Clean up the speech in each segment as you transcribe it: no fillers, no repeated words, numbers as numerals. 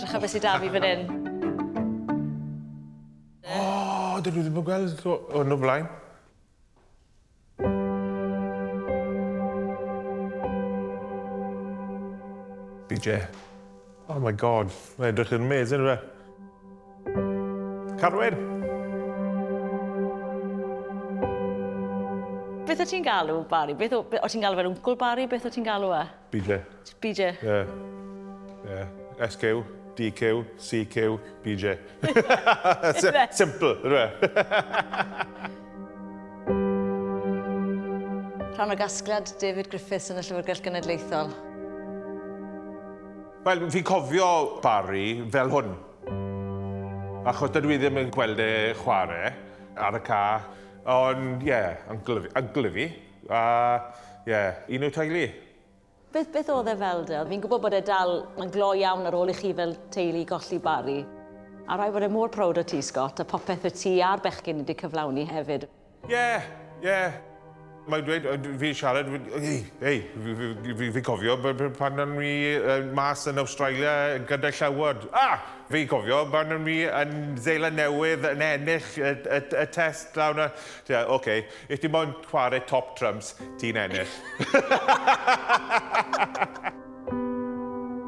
Drycha beth sydd 'da fi fan hyn. O, dydw i ddim yn gweld hwn o blaen. BJ. Oh my god, mae'n edrych yn amazing, yw e? Carwyn! Beth o ti'n galw Barry? Beth o, o ti'n galw fe'n Wncwl Barry? Beth o ti'n galw e? BJ. BJ? Ie. Ie. SQ, DQ, CQ, BJ. Simple, ydw e? Rhan o gasgliad David Griffiths yn y Llyfrgell Genedlaethol. Wel, fi'n cofio Barry fel hwn. Achos dydw i ddim yn gweld e chwarae ar y ca. Ond, ie, yeah, uncle fi, uncle fi. A, ie, yeah, un o'r teulu. Beth, beth oedd e fel de? Fi'n gwybod bod e dal, mae'n gloi iawn ar ôl i chi fel teulu golli Barry. A rhaid bod e mor proud o ti, Scott, a popeth wyt ti a'r bechgyn wedi cyflawni hefyd. Ie, ie. Mae'n dweud, fi'n siarad, hei, hei, fi'n cofio pan o'n i mas yn Awstralia gyda llawod. Ah! Fi'n cofio pan o'n i yn Seland Newydd yn ennill y, y, y test lawn. Oce, okay. if ti moyn chwarae top trumps, ti'n ennill.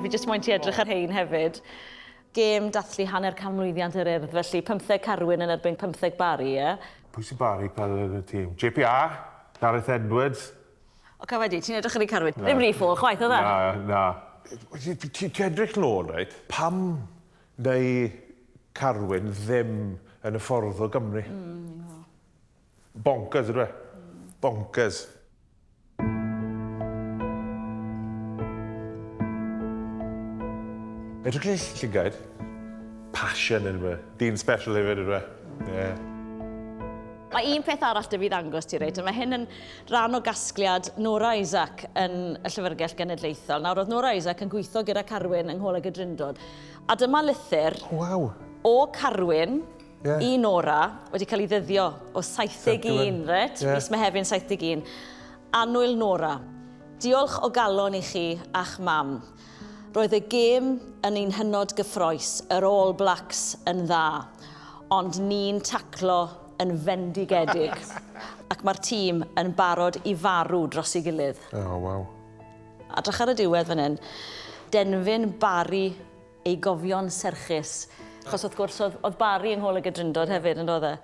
Fi jyst moyn ti edrych ar hein hefyd. Gêm dathlu hanner canmlwyddiant yr Urdd, felly pymtheg Carwyn yn erbyn pymtheg Barry, ie? Pwy sy'n Barry cael yn y tîm? JPR, Gareth Edwards. O, ca wedi, ti'n edrych ar ei Carwyn. Ddim rhy ffôl chwaith, oedd e? Na, na. Ti'n edrych nôl, reit? Pam neu Carwyn ddim yn y ffordd o Gymru? Mm. Bonkers, ydw e? Bonkers. Edrych i'r llygaid. Passion yn fe. Dyn special hefyd ydw e. Yeah. Mae un peth arall dy fi ddangos ti reit, a mae hyn yn rhan o gasgliad Nora Isaac yn y Llyfrgell Genedlaethol. Nawr, oedd Nora Isaac yn gweithio gyda Carwyn yng Ngholeg y Drindod. A dyma lythyr oh, wow. o Carwyn yeah. i Nora wedi cael ei ddyddio o 71, reit? Yeah. Mis Mehefin 71. Annwyl Nora, diolch o galon i chi a'ch mam. Roedd y gêm yn un hynod gyffroes, yr All Blacks yn dda, ond ni'n taclo yn fendigedig. Ac mae'r tîm yn barod i farw dros ei gilydd. Oh, waw. A drych ar y diwedd fan hyn, Denfyn Barry ei gofio'n serchus. Achos wrth gwrs oedd, oedd Barry yng Ngholeg y Drindod hefyd, yn doedd e?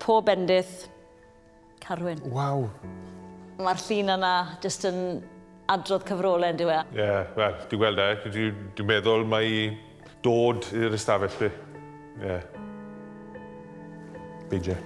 Pob bendith, Carwyn. Waw. Mae'r llun yna jyst yn adrodd cyfrolau yn dyw e? Ie, yeah, wel, dwi'n gweld e. Dwi'n dwi meddwl mai dod i'r ystafell fi. Ie. Yeah. BJ.